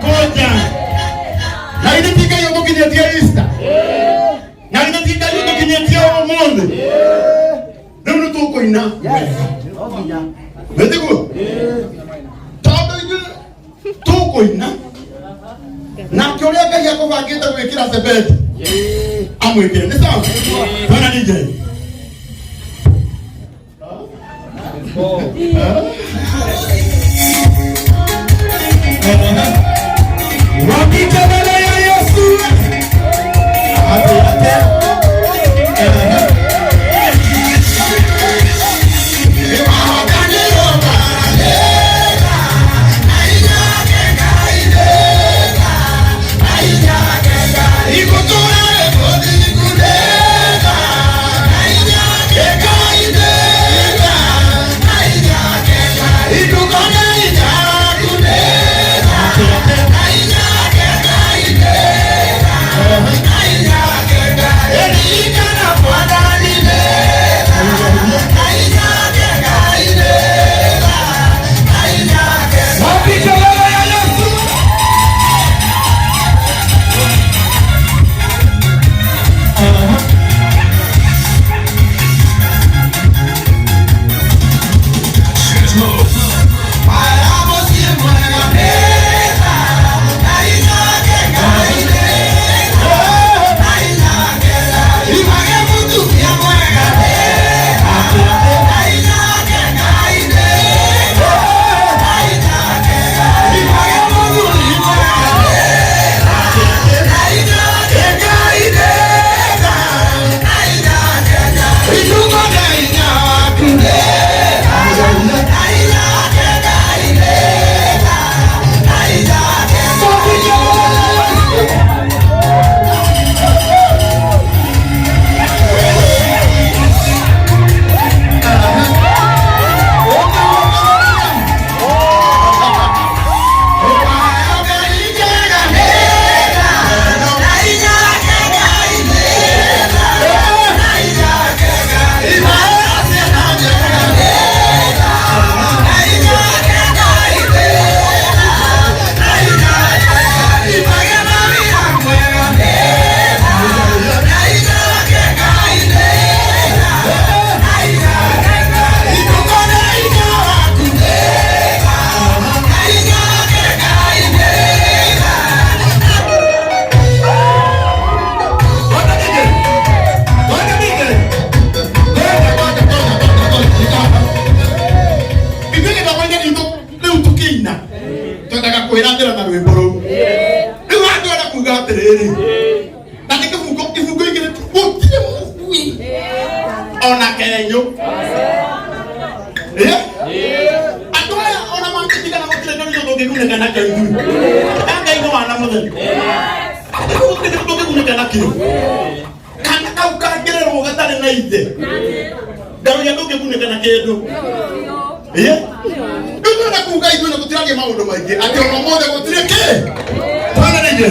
Ngoja. Na githĩ ti Ngai ũtũkinyĩtie Easter? Na githĩ ti Ngai ũtũkinyĩtie ũmũthĩ? Rĩu nĩ tũkũina wega. Wĩtiguo? Tondũ ithuĩ tũkũina nake ũrĩa Ngai akũbangĩte gwĩkĩra sebeti amwĩkĩre. Nĩ sawa? Bwana DJ. Wapite mbele ya Yesu. Ate, ate. Wapite mbele ya Yesu. Ithuĩ gĩthomo-inĩ gitũ rĩu tũkĩina twendaga kwĩrathĩra na rwĩmbo rũu. Rĩu handũ ena kuga atĩrĩrĩ, na nĩ kĩbungo kĩbungo igĩrĩ tu, gũtirĩ mũkui ona kenyũ. Eh? Andũ aya ona mangĩtigana gũtirĩ kĩndũ tũngĩgunĩka nakĩo ithuĩ. Ngai nĩ wana mũtheri. Gũtirĩ kĩndũ tũngĩgunĩka nakĩo. Kana kau ka Na ithe ndaruria ndũngĩgunĩka na kĩndũ. Ĩĩ, rĩu ndĩrenda kuga ithuĩ na tũtiraria maũndũ maingĩ atĩ ona ũmũthĩ gũtirĩ kĩ twanĩrĩire.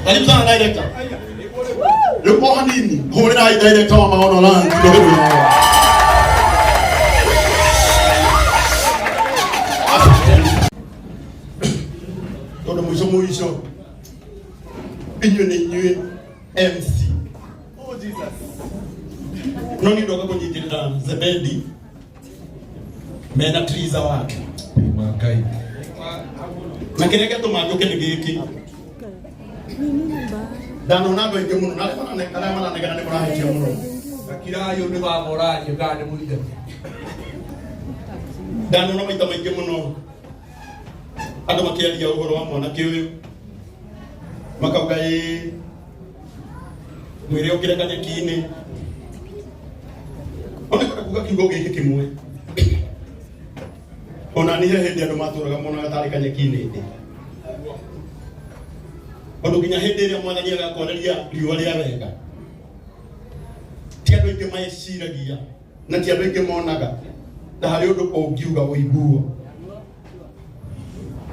Karibu sana director. Rĩu o hanini hũrĩrai director wa Maono Land kidogo. Tondũ mũico mũico inyuĩ nĩ inyuĩ MC. Oh Jesus. No niĩ ndoka kũnyitĩrĩra Zebedi mena Triza wake. Ngai. Na kĩrĩa gĩatũma njũke nĩ gĩkĩ. Ndanona andũ aingĩ mũno na arĩa maranegena nĩ mũrahĩtia mũno. Gakirayo nĩ wamoraria kana nĩ mũingate. Ndanona maita maingĩ mũno andũ makĩaria ũhoro wa mwanake ũyũ makauga ĩ mwĩrĩ ũkĩre kanyeki-inĩ. Ona kwenda kuga kiugo gĩkĩ kĩmwe, ona niĩ he hĩndĩ andũ matũraga monaga tarĩ kanyeki-inĩ ndĩ, tondũ nginya hĩndĩ ĩrĩa mwathani agakwarĩria riũa rĩa wega ti andũ aingĩ meciragia na ti andũ aingĩ monaga ta harĩ ũndũ ũngiuga ũiguo.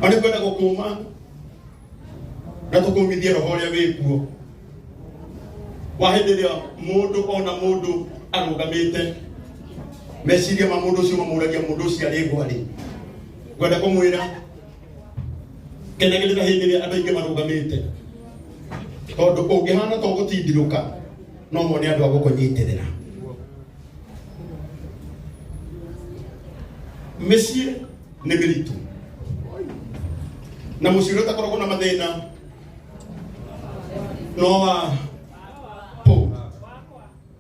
No nĩ kwenda gũkũma na tũkũmithie roho ũrĩa wĩkuo wa hĩndĩ ĩrĩa mũndũ ona mũndũ arũgamĩte, meciria ma mũndũ ũcio mamũragia mũndũ ũcio arĩ ngwarĩ. Ngwenda kũmwĩra kenagĩrĩra hĩndĩ ĩrĩa andũ aingĩ marũgamĩte, tondũ ũngĩhana to gũtindirũka no mone andũ a gũkũnyitĩrĩra. Mĩciĩ nĩ mĩritũ na mũciĩ ũrĩa ũtakoragwo na mathĩna no wa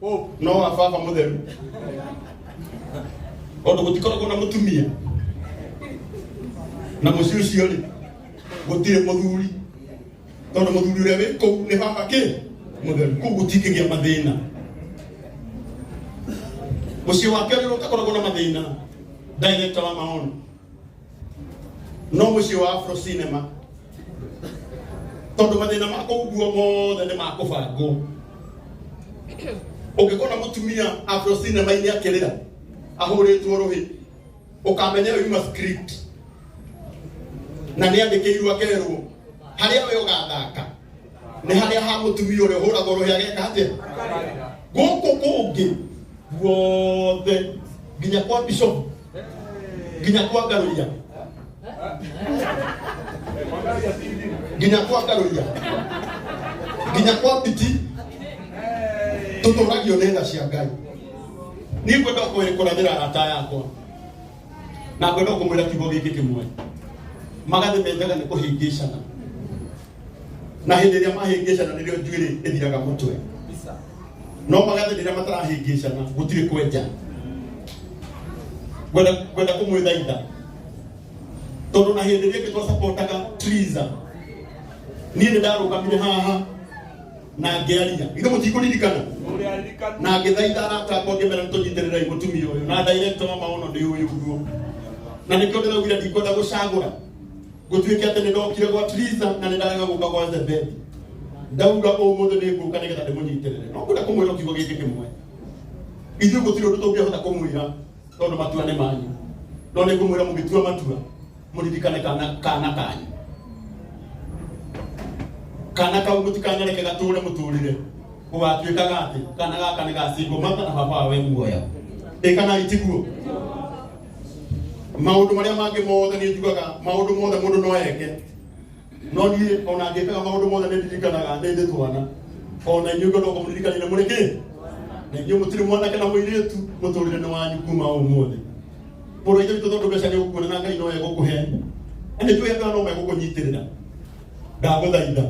Pope, no wa baba mũtheru, tondũ gũtikoragwo na mũtumia na mũciĩ ũcio rĩ gũtirĩ mũthuri, tondũ mũthuri ũrĩa wĩ kũu nĩ baba kĩ mũtheru, kũu gũtingĩgĩa mathĩna. Mũciĩ wake ũrĩa ũtakoragwo na mathĩna, director wa Maono, no mũciĩ wa Afro Cinema, tondũ mathĩna ma kũu guo mothe nĩ makũbangwo. Ũngĩkona mũtumia Afro Cinema-inĩ akĩrĩra ahũrĩtwo rũhĩ, ũkamenya ĩyo yuma script na nĩ andĩkĩirwo akerwo harĩa we ũgathaka nĩ harĩa ha mũtumia ũrĩa ũhũragwo rũhĩ ageka atĩa. Gũkũ kũngĩ guothe, nginya kwa bishop, nginya kwa Ngaruiya, nginya kwa Ngaruiya, nginya kwa Biti, tũtũragio nĩ tha cia Ngai. Niĩ ngwenda kũrathĩra arata yakwa na ngwenda kũmwĩra kiugo gĩkĩ kĩmwe: magathĩ menjaga nĩ kũhĩngĩcana, na hĩndĩ ĩrĩa mahĩngĩcana nĩrĩo njuĩrĩ ĩthiraga mũtwe. No magathĩ rĩrĩa matarahĩngĩcana, gũtirĩ kwenja. Ngwenda kũmwĩthaitha, tondũ na hĩndĩ ĩrĩa ĩngĩ twasapotaga Triza, niĩ nĩ ndarũgamire haha na ngĩaria. Ithe mũtikũririkana? Na ngĩthaitha arata akwa, ngĩmera nĩ tũnyitĩrĩrei mũtumia ũyũ na director wa maono ndĩ ũyũ ũguo. Na nĩkĩo ndĩraugire ndikwenda gũcagũra gũtuĩke atĩ nĩ ndokire gwa Triza na nĩ ndarega gũka gwa Zebedi. Ndauga ũmũthĩ nĩ ngũka nĩgetha ndĩmũnyitĩrĩre. No ngwenda kũmwĩra kiugo gĩkĩ kĩmwe: ithuĩ gũtirĩ ũndũ tũngĩhota kũmwĩra, tondũ matua nĩ manyu. No nĩ ngũmwĩra, mũgĩtua matua, mũririkane kana kanyu. Kana kau mũtikanareke gatũre mũtũrĩre gũgatuĩkaga atĩ kana gaka nĩ ga single mother na baba wawe muoya. Ĩ kana itiguo? Maũndũ marĩa mangĩ mothe, niĩ njugaga maũndũ mothe mũndũ no eke, no niĩ ona ngĩkaga maũndũ mothe, nĩ ndirikanaga nĩ ndĩ twana. Ona inyuĩ ngwenda kũmũririkania mũrĩ kĩ, na inyuĩ mũtirĩ mwanake na mũirĩtu. Mũtũrĩre nĩ wanyu kuma ũmũthĩ. Mũrũ wa ithe witũ, tondũ mbeca nĩ ũkuona na Ngai no egũkũhe, na nĩ njũĩ andũ aya no megũkũnyitĩrĩra, ndagũthaitha.